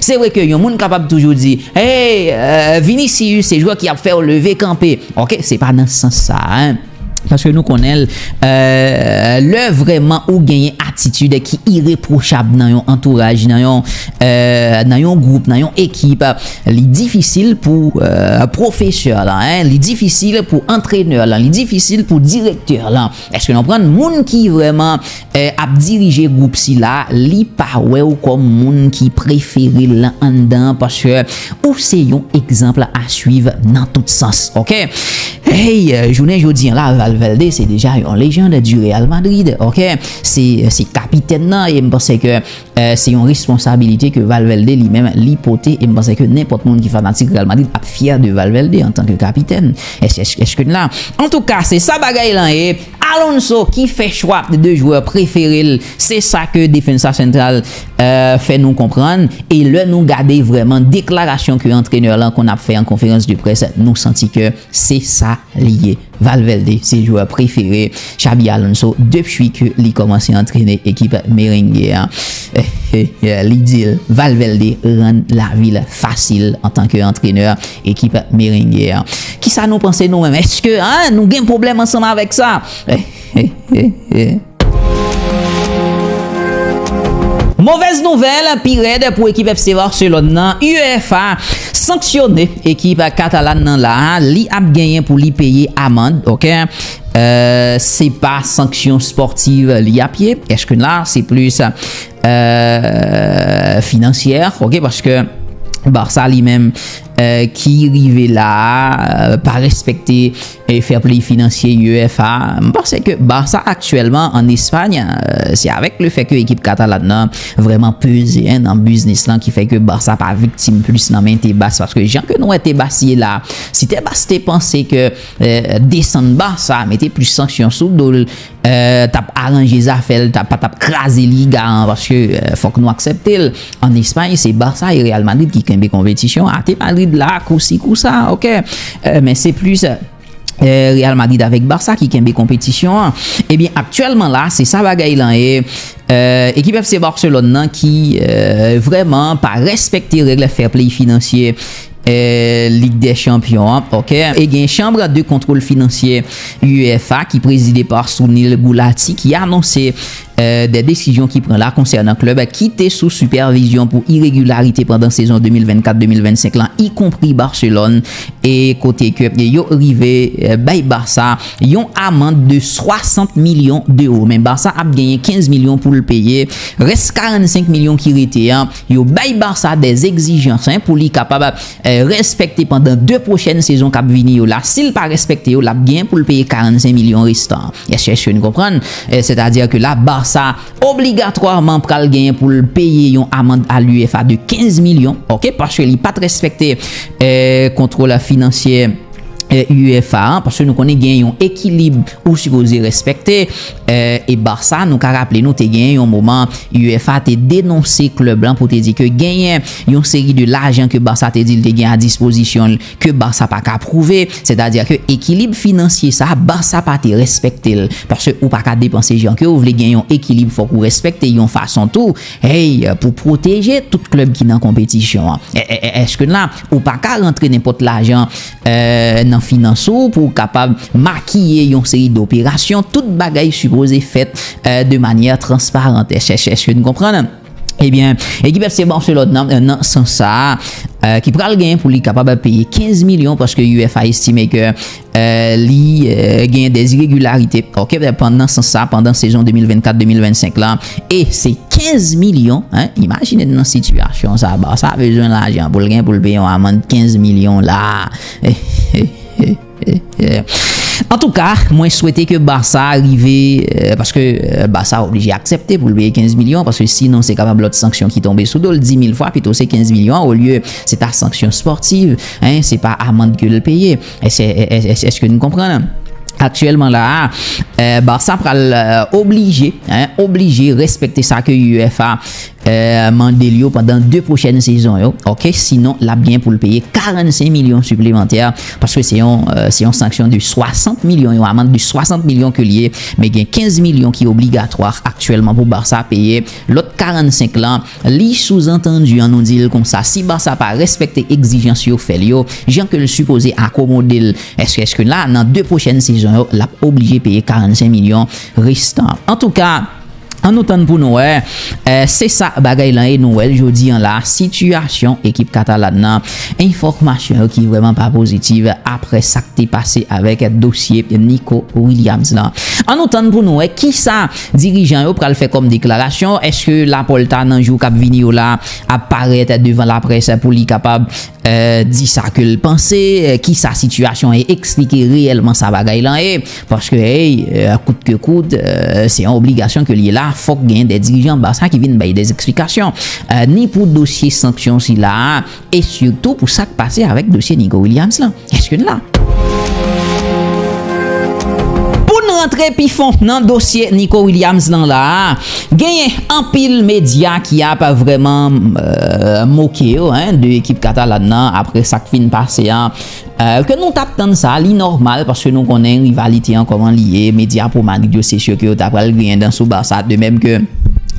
Se vre ke yon moun kapab toujou di, hey, e, Vinicius se jwè ki ap fè w leve kanpe. Oke, se pa nan sans sa, hein. Paske nou konnen l, e, lè vrèman ou genyen atitid ki irepwochab nan yon antouraj, nan yon, e, nan yon gwoup, nan yon ekip, li difisil pou, e, pwofesè la, hein, li difisil pou antrenè la, li difisil pou direktè la. Èske nou konprann? Moun ki vrèman, e, ap dirije gwoup sila, li pa wè w kòm moun ki prefere l anndan, paske ou se yon egzanp a swiv nan tout sans, oke? Hey, e, jounen jodi an la, Valverde se deja yon lejand du Real Madrid, oke? Se, se kapitèn nan, e m panse ke, e, se yon responsabilite ke Valverde li menm li pote, e m panse ke nenpòt moun ki fanatik Real Madrid ap fyè de Valverde antanke kapitèn. Èske, èske, èske n la? Antouka, se sa bagay lan ye. Alonso ki fè chwa de jwè prefere l, se sa ke Defensa Central, e, fè nou konprann. E lè nou gade vrèman deklarasyon ke antrenè lan konn ap fè an konferans de près, nou santi ke se sa li ye. Valverde se jwè prefere Xabi Alonso depi ke li kòmanse antrene ekip Merengue an. Li di l, Valverde rann lavi l fasil antanke antrenè ekip Merengue an. Kisa nou panse nou menm? Èske, hein, nou gen pwoblèm ansanm avèk sa? Movèz nouvèl pi rèd pou ekip F C Barcelone nan, UEFA sanksyone ekip katalan nan la, li ap genyen pou li peye amann, oke? E, se pa sanksyon spòtiv li ap ye, èske la, se plis, e, finansyè, oke? Paske Barça li menm, e, ki rive la, e, pa respekte e fair play finansye UEFA. M panse ke Barça aktyèlman an Espay, e, se avèk le fè ke ekip katalan nan vrèman peze, hein, nan biznis lan ki fè ke Barça pa viktim plis nan men Tebas, paske jan ke nou wè Tebas ye la, si Tebas te panse ke, e, desann Barça, mete plis sanksyon sou do l, e, t ap aranje zafè l, t ap, pa t ap kraze Liga an, paske, e, fòk nou aksepte l. An Espay, se Barça e Real Madrid ki kenbe konpetisyon. Ate Madrid la, kousi kousa, oke? E, men se plis, e, Real Madrid avèk Barça ki kenbe konpetisyon an. Ebyen, aktyèlman la, se sa bagay lan ye. E, ekip F C Barcelone nan ki, e, vrèman pa respekte règ fair play finansye, e, Lig dè Chanpyon an, oke? E gen chanb de kontwòl finansye UEFA ki prezide pa Sunil Gulati ki anonse, e, de desizyon ki pran la konsènan klèb ki te sou sipèvizyon pou iregilarite pandan sezon de mil vennkat de mil vennsenk lan, ikonpri Barcelone, e kote ke yo rive, e, bay Barça yon amann de swasant milyon dewo. Men Barça ap genyen kenz milyon pou l peye. Rès karannsenk milyon ki rete an, yo bay Barça de egzijans, hein, pou li kapab, e, respekte pandan de pwochèn sezon k ap vini yo la. Si l pa respekte yo, l ap genyen pou l peye karannsenk milyon restan. Èske, èske nou konprann? E, sètadi ke la, Barça obligatwaman pral genyen pou l peye yon amann a l'UEFA de kenz milyon, oke, paske li pa t respekte, e, kontwòl finansye eh, UEFA an, paske nou konnen gen yon ekilib ou sipoze respekte. Eh, e Barça, nou ka raple nou, te gen yon moman, UEFA te denonse klèb lan pou te di ke genyen yon seri de lajan ke Barça te di l te gen a dispozisyon l, ke Barça pa ka pwouve. Sètadi ke ekilib finansye sa, Barça pa te respekte l. Paske ou pa ka depanse jan ke ou vle, gen yon ekilib, fòk ou respekte yon fason tou. Hey, pou pwoteje tout klèb ki nan konpetisyon an. E, e, e, èske la, ou pa ka rantre nenpòt lajan, eh, nan finans ou pou w kapab makiye yon seri doperasyon. Tout bagay sipoze fèt, eh, de manyè transparan. Èske, èske, èske nou konprann? Ebyen, ekip F C Barcelone nan, nan sans sa a, eh, ki pral genyen pou li kapab peye kenz milyon, paske UEFA estime ke, eh, li, eh, gen de iregilarite. Ok, pandan sans sa, pandan sezon de mil vennkat de mil vennsenk la, e se kenz milyon, hein, imajine nan sitiyasyon sa, Barça bezwen lajan pou l gen pou l peye yon amann kenz milyon la. Antouka, mwen swete ke Barça rive, eh, paske, eh, Barça oblije aksepte pou l peye kenz milyon, paske sinon se kapab lòt sanksyon ki tonbe sou do l di mil fwa, pito se kenz milyon an, olye se ta sanksyon spòtiv, hein, se pa amann ke l peye. Èske, èske, èske nou konprann? Aktyèlman la a, eh, Barça pral, eh, oblije, hein, oblije respekte sa ke UEFA, eh, mande l yo pandan de pwochèn sezon yo. Ok, sinon l ap gen pou l peye karannsenk milyon siplemantè, paske se yon, eh, se yon sanksyon de swasant milyon, yon amann de swasant milyon ke l ye, men gen kenz milyon ki obligatwa aktyèlman pou Barça peye. Lòt karannsenk lan, li souzantandi, an nou di l konsa, si Barça pa respekte egzijans yo fè l yo, jan ke l sipoze akomode l, èske, èske la, nan de pwochèn sezon yo, l ap oblije peye karannsenk milyon restan? Antouka, an nou tann pou nou wè, eh, se sa bagay lan ye, nou wè l jodi an la, sitiyasyon ekip Katalan nan, enfòmasyon yo ki vrèman pa pozitiv apre sa k te pase avèk dosye Nico Williams lan. An nou tann pou nou wè kisa dirijan yo pral fè kòm deklarasyon. Èske Laporta nan jou k ap vini yo la ap parèt devan laprès pou li kapab, eh, di sa ke l panse, eh, kisa sitiyasyon e eksplike reyèlman sa bagay lan ye? Paske, hey, eh, kout ke kout, eh, se yon obligasyon ke l ye la, fòk gen de dirijan Barça ki vin bay de eksplikasyon, eh, ni pou dosye sanksyon sila a, e sitou pou sa k pase avèk dosye Nico Williams lan. Èske n la? Pou n rantre pi fon nan dosye Nico Williams lan la a, genyen anpil medya ki ap vrèman, eh, moke yo, hein, de ekip Katalan nan apre sa k fin pase an. Eh, ke nou t ap tann sa, li nòmal, paske nou konnen rivalite an kòman li ye, medya pwo Madrid yo, se si ke yo ta pral griyen dan sou Barça, de menm ke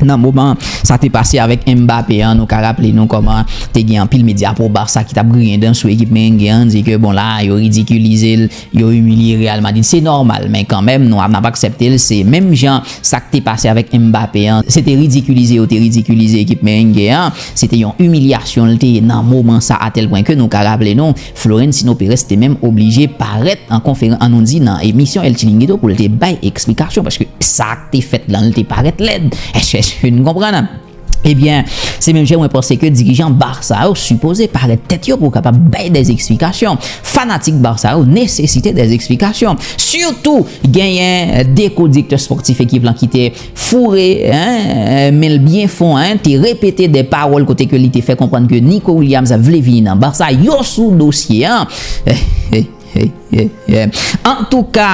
nan moman sa te pase avèk Mbappé an, nou ka raple nou kòman te gen anpil medya pwo Barça ki t ap griyen dan sou ekip merenge an, di ke bon la, yo ridikilize l, yo imilye Real Madrid. Se nòmal, men kanmenm, nou ap, n ap aksepte l, se menm jan sa k te pase avèk Mbappé an, se te ridikilize yo te ridikilize ekip merenge an, se te yon imilyasyon l te ye nan moman sa, atèl pwen ke nou ka raple nou, Florentino Perez te menm oblije parèt an konferans, an nou di nan emisyon El Chiringuito pou l te bay eksplikasyon, paske sa k te fèt lan, l te parèt lèd. Èske, èske nou konprann? Ebyen, se menm jan mwen panse ke dirijan Barça yo sipoze parèt tèt yo pou kapab bay de eksplikasyon. Fanatik Barça yo nesesite de eksplikasyon. Sitou, genyen de ko direktè spòtif ekip lan ki te foure, hein, men l byen fon, hein, te repete de pawòl kote ke li te fè konprann ke Nico Williams vle vini nan Barça. Yo sou dosye an. Antouka,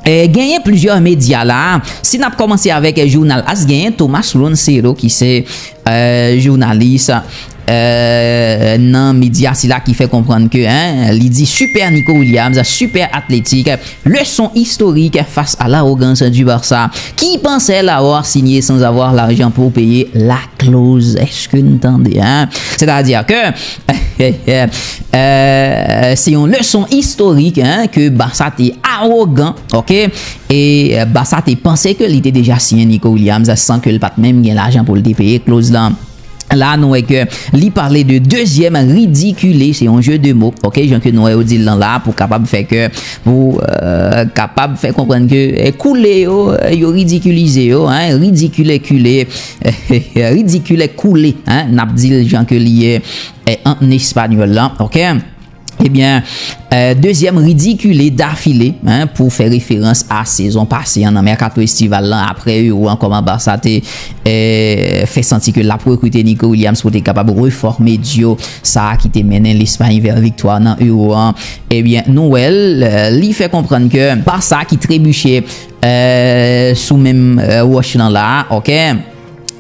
eh, genyen plizyè medya la. Si n ap kòmanse avèk, eh, jounal AS, genyen Thomas Roncero ki se, eh, jounalis, eh, nan medya sila ki fè konprann ke, hein, li di Super Nico Williams, super atletik, leçon historique face à l'arrogance du Barça, qui pensait l'avoir signé sans avoir l'argent pour payer la clause. Èske n tande, hein? Sètadi ke, eh, se yon leson istorik, hein, ke Barça te awogan, ok? E, eh, Barça te panse ke li te deja siyen Nico Williams san ke l pa t menm gen lajan pou l te peye clause lan. La, nou wè ke li pale de dezyèm ridikile, se yon jeu de mots, ok, jan ke nou wè yo di l lan la, pou kapab fè ke, pou, eh, kapab fè konprann ke, eh, koule yo, eh, yo ridikilize yo, hein, ridikile kile, ridikile koule, hein, n ap di l jan ke li ye, eh, an espanyòl lan, ok? Ebyen, euh, dezyèm ridikile dafile, hein, pou fè referans a sezon pase an nan mèkato estival lan, apre Euro an, kòman Barça te euh, fè santi ke l ap rekrite Nico Williams pou te kapab refòme dyo sa a ki te mennen Lespay vè viktwa nan Euro an. Ebyen, nou wè l, euh, li fè konprann ke Barça ki trebiche euh, sou menm euh, wòch lan la, ok?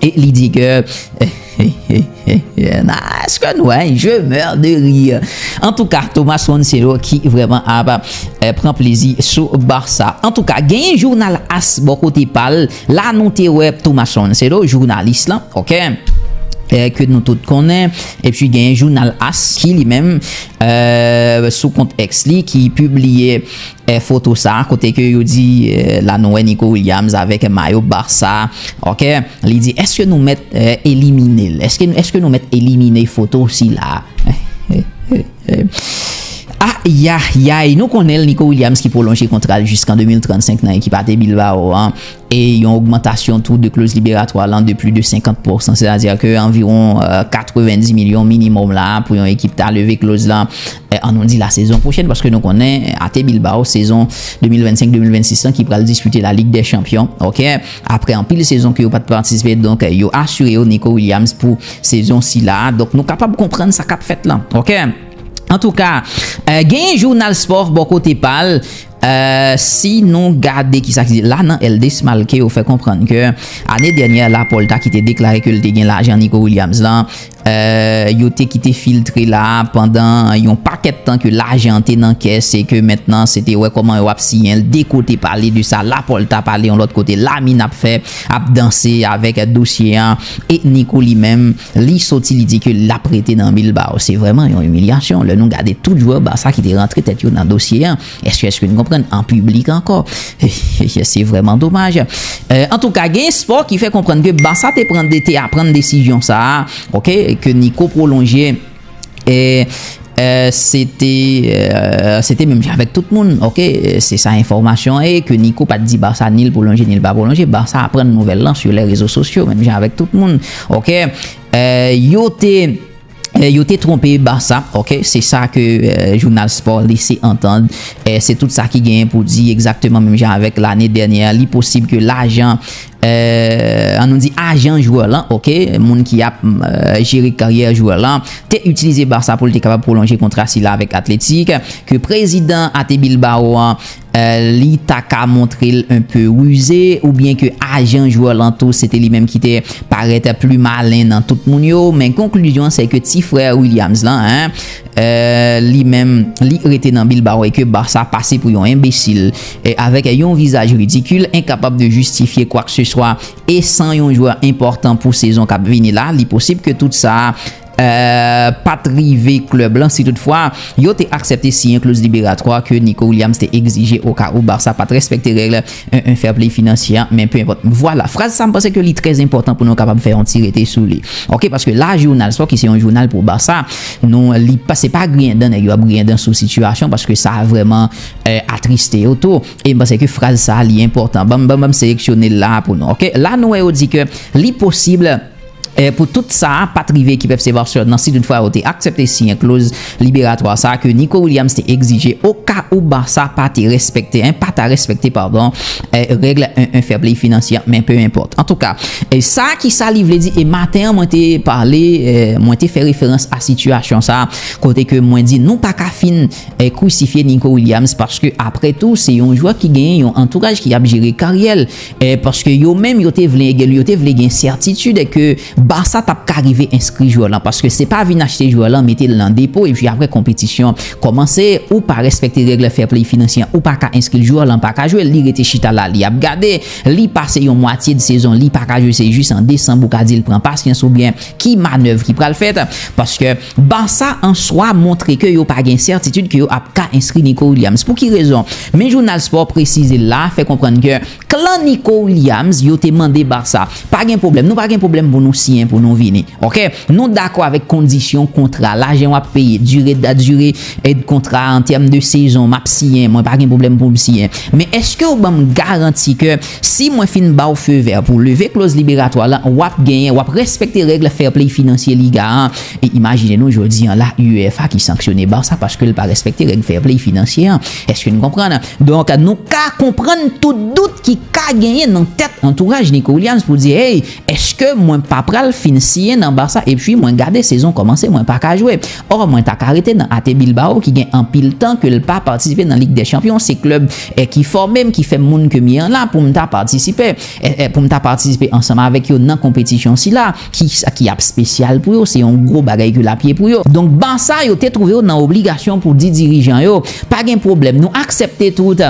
E li di ke na, èske nou wè, je meurs de rire. Antouka, Thomas Roncedo ki vrèman ap eh, pran plezi sou Barça. Antouka, genyen jounal As bò kote pa l. La nou te wè Thomas Roncedo, jounalis lan, ok? Eh, ke nou tout konnen. Epi genyen jounal As ki li menm eh, sou kont X li ki pibliye eh, foto sa kote ke yo di eh, la nou wè Nico Williams avèk mayo Barça. Ok, li di èske nou mèt eh, elimine l? Èske, èske nou mèt elimine foto sila? Ayayay, nou konnen l Nico Williams ki pwolonje kontra l jiskan de mil trannsenk nan ekip A T Bilbao an. E yon ogmantasyon tou de kloz liberatwa lan de plis de senkant pousan, sètadi ke anviwon eh, katrevenndis milyon minimòm la pou yon ekip ta leve kloz lan eh, an nou di la sezon pwochèn, paske nou konnen A T Bilbao sezon de mil vennsenk de mil vennsis lan ki pral dispite la Ligue des Champions, ok? Apre anpil sezon ke yo pa t patisipe, donk yo asire yo Nico Williams pou sezon sila, donk nou kapab konprann sa k ap fèt lan, ok? Antouka, eh, genyen jounal Sport bò kote pa l, eh, si nou gade kisa ki la nan El Desmarque, yo fè konprann ke ane dènyè Laporta ki te deklare ke l te gen lajan Nico Williams lan, eh, yo te kite filtre la pandan yon pakèt tan ke lajan te nan kès e ke mentnan se te wè kòman yo ap siyen l de kote pale de sa, Laporta pale yon lòt kote, Lamine ap fè, ap danse avèk dosye an e Nico li menm, li soti li di ke l ap rete nan Bilbao. Se vrèman yon imilyasyon. Lè nou gade tout jwè Barça ki te rantre tèt yo nan dosye an, èske, èske nou konprann an piblik ankò? Se vrèman domaj. Eh, antouka, gen espò ki fè konprann ke Barça te pran, te aprann desizyon sa a, ok, ke Nico pwolonje, eh, eh, se te eh, se te menm jan avèk tout moun, ok? Se sa enfòmasyon e ke Nico pa t di Barça ni l pwolonje ni l pa pwolonje. Barça aprann nouvèl lan sou lè rezo sosyo, menm jan avèk tout moun, ok? Eh, yo te eh, yo te twonpe Barça, ok? Se sa ke eh, jounal Sport lese antann. Eh, se tout sa ki genyen pou di egzakteman menm jan avèk lane dènyè. Li posib ke lajan eh, an nou di ajan jwè lan, ok? Moun ki ap eh, jere karyè jwè lan te itilize Barça pou l te kapab pwolonje kontra sila avèk Atletik, ke prezidan A T Bilbao an eh, li ta ka montre l un peu rusé, oubyen ke ajan jwè lan tou se te li menm ki te parèt pli malen nan tout moun yo, men konklizyon se ke ti frè Williams lan, hein, eh, li menm li rete nan Bilbao e ke Barça pase pou yon enbesil, eh, avèk yon vizaj ridikil, enkapab de jistifye kwakeseswa e san yon jwè enpòtan pou sezon k ap vini la. Li posib ke tout sa eh, pa t rive klèb lan si toutfwa yo te aksepte siyen kloz liberatwa ke Nico Williams te egzije oka ou Barça pa t respekte règ un un fair play finansye an, men peu importe. Vwala, fraz sa m panse ke li trè enpòtan pou nou kapab fè yon ti rete sou li. Ok, paske la jounal Sport ki se yon jounal pou Barça, nou li pa, se pa griyen dan nèg yo ap griyen dan sou sitiyasyon, paske sa vrèman eh, atriste yo tou. E m panse ke fraz sa li enpòtan. Ban m, ban m, ban m seleksyone l la pou nou. Ok, la nou wè yo di ke li posib eh, pou tout sa a pa t rive ekip F C Barcelone nan si toutfwa yo te aksepte siyen kloz liberatwa sa a ke Nico Williams te egzije oka ou Barça pa te respekte, hein, pa ta respekte, padon, eh, règ un un fair play finansye, men peu importe. Antouka, eh, sa ki sa li vle di, e maten an mwen te pale, eh, mwen te fè referans a sitiyasyon sa a, kote ke mwen di nou pa ka fin eh, krisifye Nico Williams, paske apre tou se yon jwè ki genyen yon antouraj ki ap jere karyè l. Eh, paske yo menm yo te vle, yo te vle gen sètitid ke Barça t ap ka rive enskri jwè lan, paske se pa vin achte jwè lan, mete l nan depo, epi apre konpetisyon kòmanse, ou pa respekte règ fair play finansye an, ou pa ka enskri l, jwè lan pa ka jwe, li rete chita la, li ap gade, li pase yon mwatye de sezon, li pa ka jwe, se jis an desanm ou ka di l pran pasyans oubyen ki manèv ki pral fèt, paske Barça an swa montre ke yo pa gen sètitid ke yo ap ka enskri Nico Williams. Pou ki rezon? Men jounal Sport presize la, fè konprann ke klan Nico Williams yo te mande Barça, pa gen pwoblèm, nou pa gen pwoblèm pou nou siyen siyen pou nou vini. Oke? Nou dakò avèk kondisyon kontra, lajan w ap peye, dire, dire èd kontra an tèm de sezon, m ap siyen, mwen pa gen pwoblèm pou m siyen. Men èske w ban m garanti ke si mwen fin ba w feu vert pou leve kloz liberatwa la, w ap genyen, w ap respekte règ fair play finansye Liga an? E imajine nou jodi an la, UEFA ki sanksyone Barça paske l pa respekte règ fair play finansye an. Èske n konprann? Donk, nou ka konprann tout dout ki ka genyen nan tèt antouraj Nico Williams pou di, hey, èske mwen pa pral fin siyen nan Barça epi mwen gade sezon kòmanse, mwen pa ka jwe? Ò, mwen ta ka rete nan A T Bilbao ki gen anpil tan ke l pa patisipe nan Lig dè Chanpyon. Se klèb, eh, ki fòme m, ki fè m moun ke m ye an la pou m ta patisipe, eh, eh, pou m ta patisipe ansanm avèk yo nan konpetisyon sila ki, ki ap espesyal pou yo. Se yon gwo bagay ke l ap ye pou yo. Donk, Barça, yo te twouve yo nan obligasyon pou di dirijan yo, pa gen pwoblèm, nou aksepte tout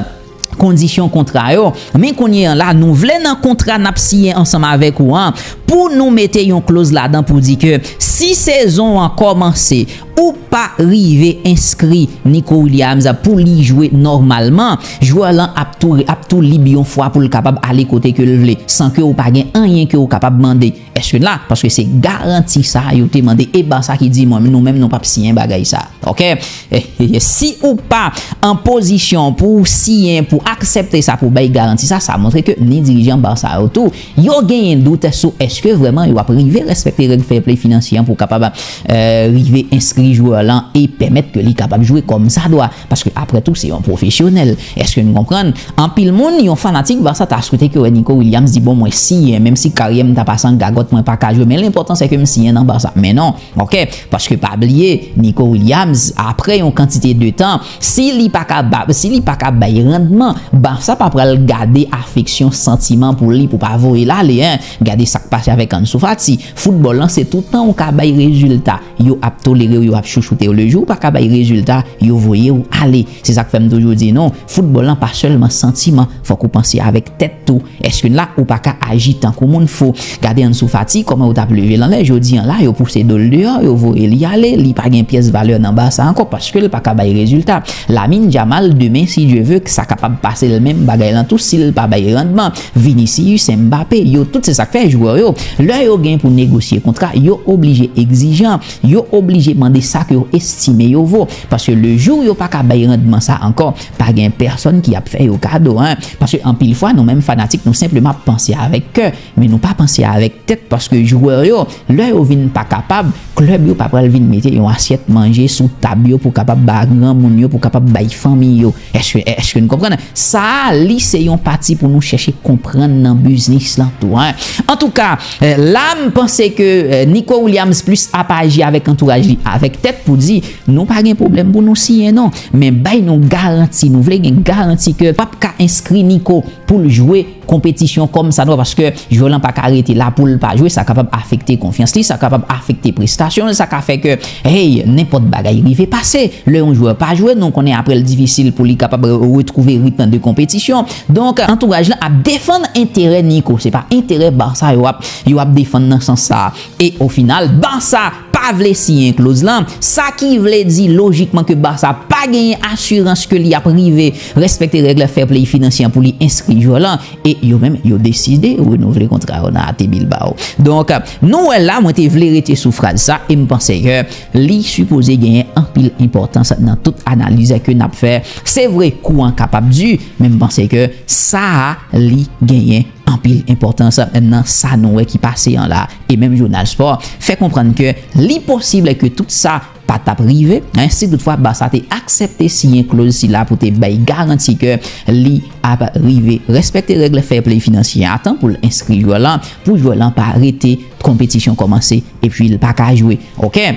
kondisyon kontra yo. Men kounye an la, nou vle nan kontra n ap siyen ansanm avèk ou an, pou nou mete yon kloz ladan pou di ke si sezon an kòmanse, ou pa rive enskri Nico Williams pou li jwe nòmalman, jwè lan ap tou, ap tou lib yon fwa pou l kapab ale kote ke l vle, san ke ou pa gen anyen ke ou kapab mande. Èske n la? Paske se garanti sa yo te mande. E Barça ki di, mwen, nou menm, nou p ap siyen bagay sa. Oke? Eh, eh, eh, si ou pa an pozisyon pou w siyen, pou aksepte sa, pou bay garanti sa, sa montre ke ni dirijan Barça yo tou, yo genyen dout sou èske vrèman yo ap rive respekte règ fair play finansye an pou kapab, eh, rive enskri jwè lan e pèmèt ke li kapab jwe kòm sa dwa. Paske, apre tou, se yon pwofesyonèl. Èske n konprann? Anpil moun, yon fanatik Barça ta swete ke wè Nico Williams di, bon, mwen siyen, menm si karyè m ta pase an gagòt, mwen pa ka jwe, men lenpòtan se ke m siyen nan Barça. Men non, oke? Paske pa bliye, Nico Williams, apre yon kantite de tan, si li pa ka ba, si li pa ka bay randman, Barça pa pral gade afeksyon, santiman pou li, pou pa voye l ale, en. Gade sa k pase avèk Ansu Fati. Foutbòl lan, se tout tan ou ka bay rezilta, yo ap tolere w, yo ap chouchoute w. Le jou ou pa ka bay rezilta, yo voye w ale. Se sa k fè m toujou di nou, foutbòl lan pa sèlman santiman, fòk ou panse avèk tèt tou. Èske la ou pa ka aji tankou moun fou? Gade Ansu Fati, kòman yo t ap leve l anlè, jodi an la, yo pouse do l deyò, yo voye li ale, li pa gen pyès valè nan Barça ankò, paske l pa ka bay rezilta. Lamine Yamal, demen, si Dye ve, sa kapab pase l menm bagay lan tou, si l pa bay randman. Vinicius, Mbappé, yo tout se sa k fè jwè yo, lè yo gen pou negosye kontra, yo oblije egzijan, yo oblije mande sa ke yo estime yo vo. Paske le jou yo pa ka bay randman sa ankò, pa gen pèsonn ki ap fè yo kado, en. Paske anpil fwa, nou menm fanatik, nou senpleman ap panse avèk kè, men nou pa panse avèk tèt, paske jwè yo, lè yo vin pa kapab, klèb yo pa pral vin mete yon asyèt manje sou tab yo pou kapab ba granmoun yo, pou kapab bay fanmi yo. Èske, èske n konprann? Sa a, li se yon pati pou nou chèche konprann nan biznis lan tou, en. Antouka, eh, la, m panse ke, eh, Nico Williams plis ap aji avèk antouraj li, avèk tèt pou di, nou pa gen pwoblèm pou nou siyen non. Men bay nou garanti, nou vle gen garanti ke p ap ka enskri Nico pou l jwe konpetisyon kòm sa dwa, paske jwè lan pa ka rete la pou l pa jwe, sa kapab afekte konfyans li, sa kapab afekte prestasyon l, sa ka fè ke, hey, nenpòt bagay rive pase. Lè yon jwè pa jwe, nou konnen apre l difisil pou li kapab re-, retwouve ritm de konpetisyon. Donk, antouraj lan ap defann enterè Nico, se pa enterè Barça yo ap, yo ap defann nan sans sa a. E o final, Barça pa vle siyen kloz lan, sa ki vle di lojikman ke Barça pa genyen asirans ke li ap rive respekte règ fair play finansye an pou li enskri jwè lan, e yo menm, yo deside renouvle kontra yo nan A T Bilbao. Donk, nou wè la, mwen te vle rete sou fraz sa, e m panse ke li sipoze genyen anpil enpòtans nan tout analiz ke n ap fè. Se vre, kou an kapab di, men m panse ke sa a, li genyen anpil enpòtans nan sa nou wè ki pase an la. E menm Jounal Sport fè konprann ke li posib ke tout sa pa t ap rive, en, si toutfwa Barça te aksepte siyen kloz sila pou te bay garanti ke li ap rive respekte règ fair play finansye a tan pou l enskri jwè lan, pou jwè lan pa rete konpetisyon kòmanse epi l pa ka jwe. Oke?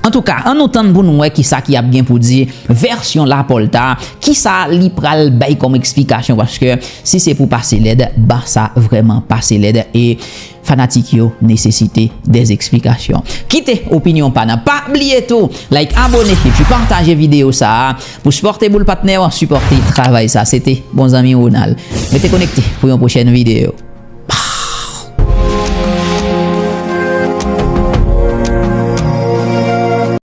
Antouka, ann nou tann pou nou wè kisa ki ap gen pou di vèsyon Laporta, kisa li pral bay kòm eksplikasyon, paske si se pou pase lèd, Barça vrèman pase lèd, e fanatik yo nesesite dè eksplikasyon. Kite opinyon pa n. Pa bliye tou, like, abone, epi pataje videyo sa a pou sipòte Boul Patnè, sipòte travay sa. Se te bon zanmi Ronald. Rete konekte pou yon pwochèn videyo.